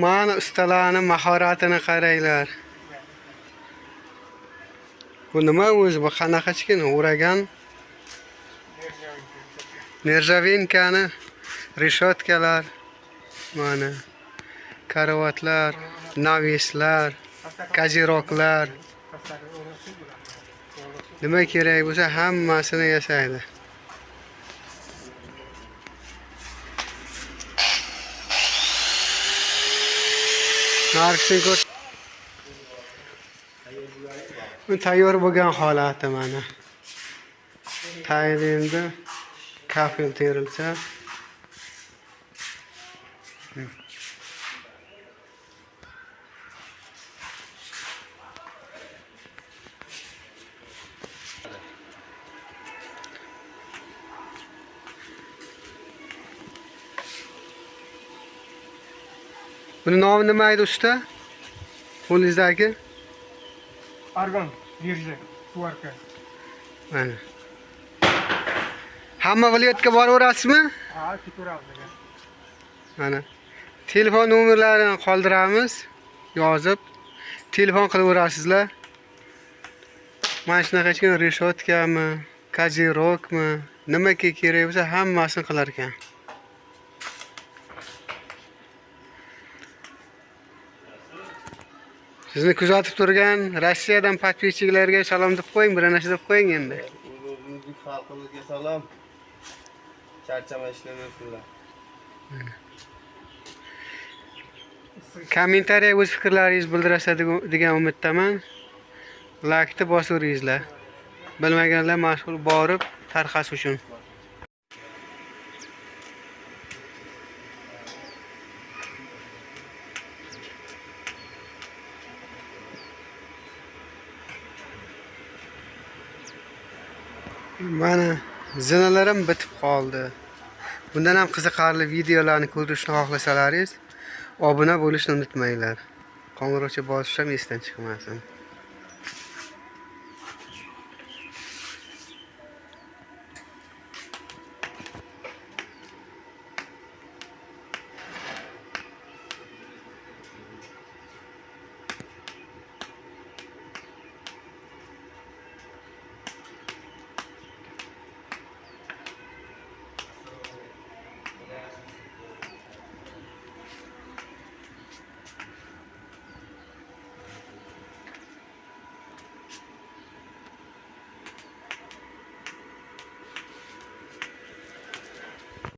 Mana ustalarni mahoratini qaranglar. Bu nima o'zi? Bu qanaqa chikin? Uragan nerjavinkani reshotkalar, mana karavotlar, navislar, kaziroklar. Nima kerak bo'lsa hammasini yasaydi. Narxini ko'r. Bu tayyor bo'lgan holati mana. Tayyor endi kafel terilsa. Buni nomi nima edi usta? Qo'lingizdagi? Argon, birja, svarka. Mana. Hamma viloyatga boraverasizmi? Ha, ketaveramiz aka. Mana. Telefon nomerlarini qoldiramiz, yozib telefon qilaverasizlar. Mana shunaqa kichkina reshotkami, kazirokmi, nimaki kerak bo'lsa hammasini qilar ekan. Sizni kuzatib turgan Rossiyadan podpischilarga salom deb qo'ying, bir narsa deb qo'ying endi. O'zimizning xalqimizga salom. Charchamay ishlayversinlar. Kommentariya o'z fikrlaringizni bildirasiz degan umiddaman. Like'ni bosaveringizlar. Bilmaganlar mashhur borib tarqas uchun. Mana zinalarim bitib qoldi. Bundan ham qiziqarli videolarni ko'rishni xohlasalaringiz obuna bo'lishni unutmanglar. Qo'ng'iroqcha bosish ham esdan chiqmasin.